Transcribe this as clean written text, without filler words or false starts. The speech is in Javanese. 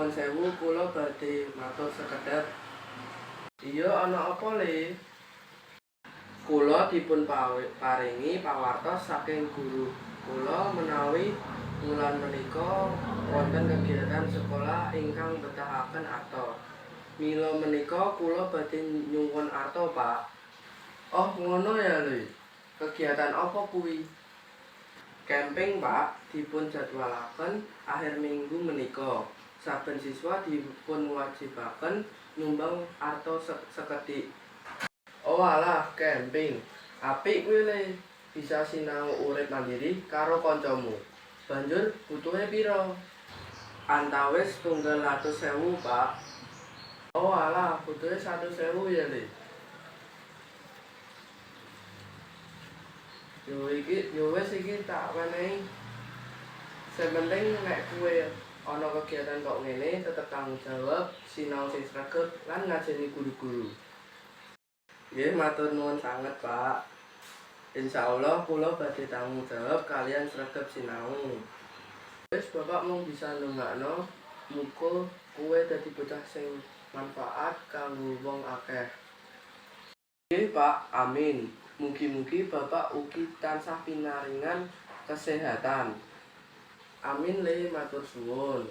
Nuwun sewu, kula badhe matur sekedhap. Iya, ana apa, Le? Kula dipun paringi pawartos saking guru kula menawi wulan menika wonten kegiatan sekolah ingkang mbetahaken arta. Mila menika kula badhe nyuwun arta, Pak. Oh, ngono ya, Le. Kegiatan apa kuwi? Camping, Pak, dipun jadwalaken akhir minggu menika. Saben siswa dipunwajibaken nyumbang arta sekedhik. Oh alah, camping. Apik kuwi, Le. Bisa sinau urip mandiri karo kancamu. Banjur butuhe pira? Antawis 700.000, Pak. Oh alah, butuhe 100.000 ya, Le. Yo iki, yo wis iki tak wenehi. Sing penting nek kowe ana kegiatan kok ngene tetep tanggung jawab, sinau sing sregep lan ngajeni guru-guru. Nggih, matur nuwun sanget, Pak. Insyaallah kula badhe tanggung jawab kaliyan sregep sinau. Wis, Bapak mung bisa ndongakno muga kowe dadi bocah sing manfaat kanggo wong akeh. Nggih, Pak, amin. Mugi-mugi Bapak ugi tansah pinaringan kesehatan. Amin, Le, matur suwun.